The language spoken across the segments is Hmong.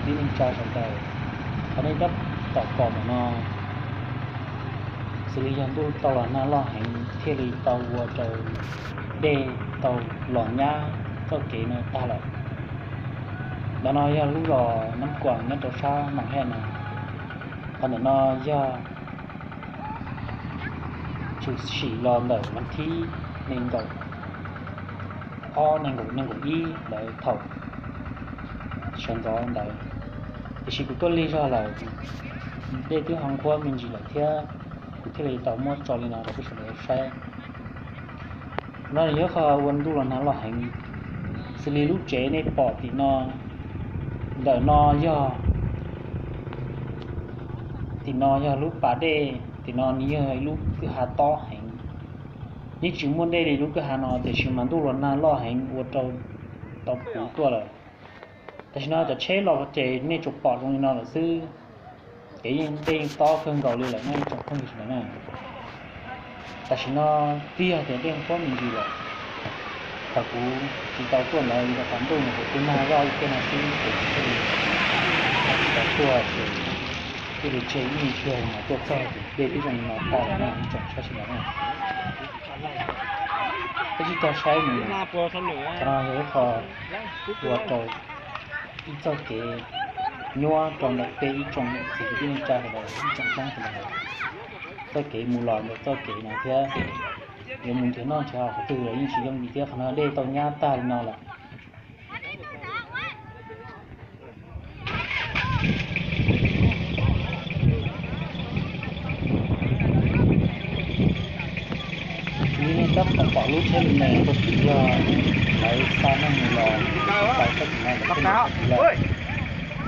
Tib neeg tsa sawv daws, qhov nej tab tom pom ntawm no xws li yog ntuj tau los nag loj heev thiaj li tau ua rau dej tau los nyab txoj kev no tag lawm. Ntawm no yog lub zos Nab Kuam nyob rau sab Noom Hej no. Qhov ntawm no yog tshwm sim los ntawm vas thib nees nkaum ob nees nkaum nees nkaum ib ntawd thaum sawv ntxov ntawd, tiam sis kuv tuaj lig zog lawm, dej twb ho nqhuab me ntsis lawm thiab, kuv thiaj li tau muab tso li no rau peb sawv daws saib. No nws yog qhov ua ntuj los nag loj heev, xws li lub tsev nej pom tim no, ntawm no yog, tim no yog lub pas dej, tim no nws yog ib lub kwj ha tob heev. Yeej tsis muaj dej li lub kwj ha no, tiam sis mas ntuj los nag loj heev ua rau tau puv tuaj lawm. Tam sim no cov tsheb los ces nej tsuas pom zoo li no lawm xwb, ces yeej dej yeej tob kawg nkaus li lawm nej tsoom phooj ywg sawv daws na. Tam sim no twb yog tias dej nqhuab me ntsis lawm, thaum kuv tsis tau tuaj ntawd rau qhov ntuj nws kuj nag loj ib pliag no xwb ces kuv thiaj li tsis tau tuaj ces thiaj li tseg ib me pliag mas tuaj txog ces dej twb zoo li no tag lawm na ib tsoom saib sawv daws na. Peb sib cog saib nws, qhov no yog ib qho ua rau ib txoj kev nyuaj rau ntawm peb ib tsoom niam txiv kwv tij neej tsa sawv daws ib tsoom Hmoob sawv daws, txoj kev mus los ntawm txoj kev no thiab yuav mus nrhiav noj nrhiav haus qhov twg los yeej tsis yooj yim thiab qhov no dej tau nyab tag li no lawm. Li nej tab tom pom lub tsheb me me rau tim yog lawv xa neeg mus los tau txoj kev no lawm thiab lawm.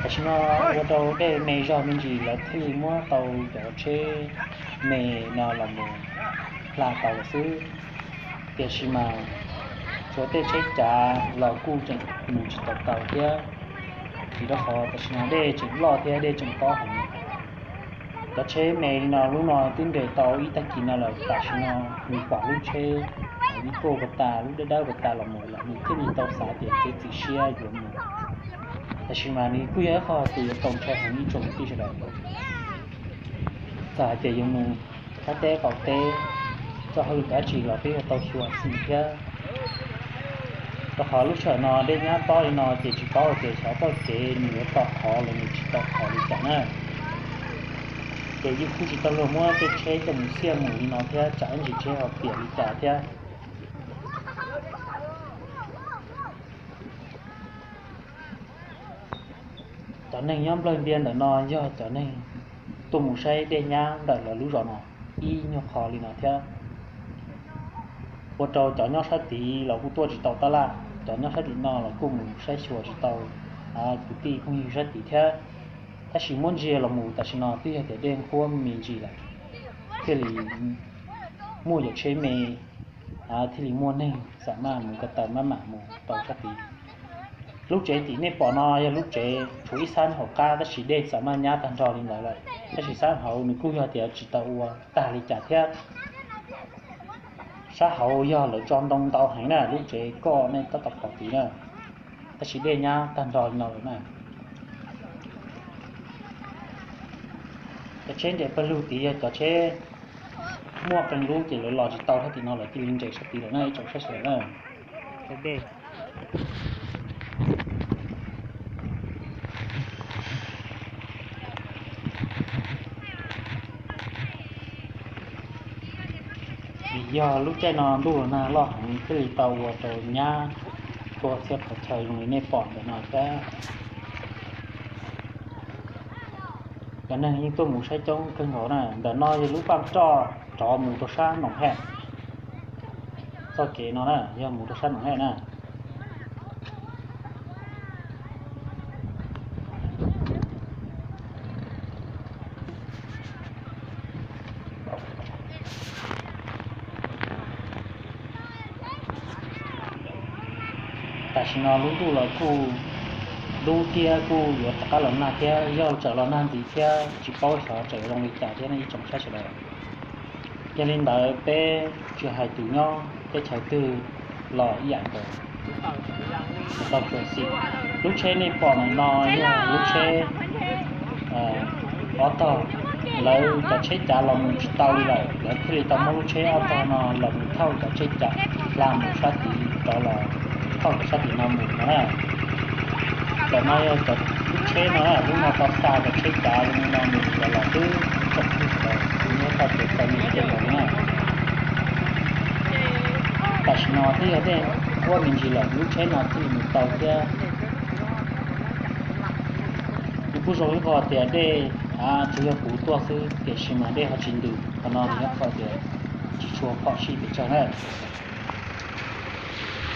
Tam sim no ua rau dej me zog me ntsis lawv thiaj li muab tau cov tsheb me no los mus hla tau lawm xwb. Tiam sis mas tshuav tej tsheb cav los kuj tseem mus tsis tau tau thiab, vim rau qhov tam sim no dej tseem loj thiab dej tseem tob heev. Cov tsheb me li no lub no twb nres tau ib tag kis no lawm, tam sim no nws pom lub tsheb ib koj pas tas lub dawb dawb pas tas los mus lawm nws thiaj li tau xav tias txiav txim siab yuav mus. Tam sis mas nws kuj yog ib qho uas yuav txaus ntshai heev ib tsoom kwv tij sawv daws. Txawm hais tias yuav mus sab teb qaum teb, txoj hauj lwm dab tsi los peb yuav tau xyuas xwb thiab. Rau qhov lub sij hawm no dej nyab tob li no ces tsis paub hais tias xyov txoj kev nws yuav tau qhov los nws tsis tau qhov li cas na. Ces yeej kuj tsis tau luag muab tej tsheb coj mus xiaj mus li no thiab tsam ib ntsis tsheb ho piam li cas thiab. Cov neeg nyob nplawg ntias ntawm no yog cov neeg tuaj mus saib dej nyab ntawm lawv lub zos no ib nyuag qho li no thiab. Ua rau cov nyob sab tid los kuj tuaj tsis tau tab laj, cov nyob sab tim no los kuj mus saib xyuas tsis tau kwv tij phooj ywg sab tid thiab. Tab sis muab ntsia los mus tam sim no twb yog tias dej nqhuab me ntsis lawm, thiaj li muaj yam tsheb me, thiaj li muaj neeg xam maj mus ko taw maj mam mus tau sab tid. Lub tsev tim nej pom no yog lub tsev tshuav ib xab hauv qab tab sis dej xam maj nyab tag nrho li ntawd lawm, tab sis xab hauv nws kuj yog tias tsis tau ua tag li cas thiab. Sab hauv yog lawv tso ntoo ntau heev na, lub tsev koj nej tab tom pom tid na, tab sis dej nyab tag nrho li no lawm na. Cov tsheb nres pawg lug tid yog cov tsheb muaj qee lub ces lawv los tsis tau sab tim no lawv cia li nres sab tid lawm na ib tsoom saib sawv daws na. Vim yog lub caij no ntuj los nag loj heev thiaj li tau ua rau nyab tuaj txhij qhov chaw zoo li nej pom ntawm no thiab. Cov neeg yeej tuaj mus saib coob kawg nkaus na, ntawm no yog lub paj roj rov mus rau sab Noom Hej. Txoj kev no na yog mus rau sab Noom Hej na. Tam sim no lub ntuj los kuj dub thiab kuj yuav rov qab los nag thiab, yog tseem los nag ntxiv thiab tsis paub xyov tseem zoo li cas thiab nej ib tsoom saib sawv daws. Yog li ntawd peb tsis hais tus nyob teb chaws twg los ib yam nkaus, Tau txim. Lub tsheb nej pom ntawm no yog lub tsheb ob tog, lawv cov tsheb cav los mus tsis tau li lawm, lawv thiaj li tau muab lub tsheb ob tog no los mus thauj cov tsheb cav hla mus sab tid rov los thauj cov sab tim no mus no na. Cov no yog cov lub tsheb no, lub no tau xa cov tsheb cav zoo li no mus rov los xwb ib tsoom phooj ywg sawv daws, kuv nyob tau tias txom nyem kawg nkaus li na. Tam sim no twb yog dej nquab me ntsis lawm, lub tsheb no thiaj li mus tau thiab. Nws kuj zoo ib qho tias dej tsuas yog puv tuaj xwb, tiam sis mas dej ho tsis ntws, qhov no nws yog qhov tias tsis tshua phom sij pes tsawg na.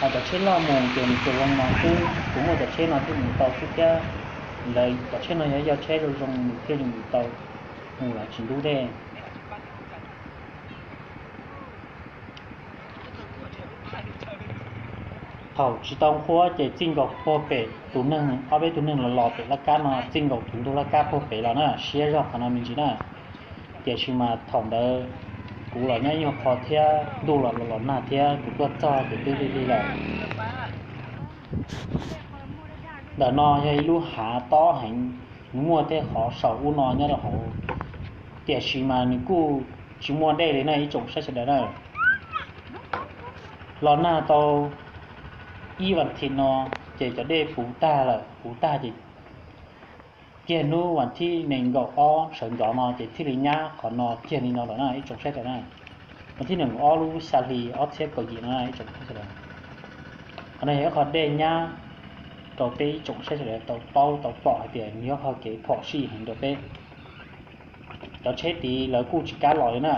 Hos cov tsheb loj mus ces nws tsuas zoo no xwb, kuv muaj cov tsheb no thiaj mus tau xwb thiab. Lawv cov tsheb no yog yog tsheb zoo zoo nws thiaj li mus tau, mus los tsis ntub dej. Thaum tsis tau nquab ces txij nkaus puag pem tus neeg, ob peb tug neeg los los pem laj kab no, txij nkaus tus ntug laj kab puag pem los na, siab zog qhov no me ntsis na. Tiam sis mas thaum ntawd kuv los nyob ib nyuag qho thiab, ntuj los los nag thiab, kuv tuaj txog ces twb lig lig lawm. Ntawm no yog ib lub hav tob heev, nws muaj tej qhov saum ub no nyob rau hauv, tiam sis mas nws kuj tsis muaj dej li na ib tsoom saib sawv daws na. Los nag tau ib vas thiv no ces cov dej puv tag lawm, puv tag ces kiag hnub vas thib nees nkaum ob sawv ntxov no ces thiaj li nyab qhov no kiag li no lawm na ib tsoom saib sawv daws na. Vas thib nees nkaum ob lub xya hli ob txhiab kaum yim no ib tsoom saib sawv daws. Qhov no yog ib qho dej nyab rau peb ib tsoom saib sawv daws tau paub tau pom hais tias nws yog qhov kev phom sij heev rau peb. Cov tsheb tid lawv kuj tsis kam los li na.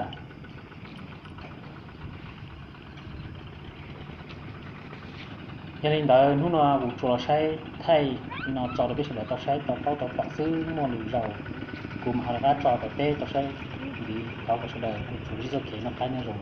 Yog li ntawd hnub no kuv tsuas los saib thaij li no tso rau peb sawv daws tau saib tau paub tau pom xwb, muaj lwm zaus kuv mam ho rov qab tso rau peb tau saib ntxiv, thov kom sawv daws ua txuj zib txoj kev noj qab nyob zoo.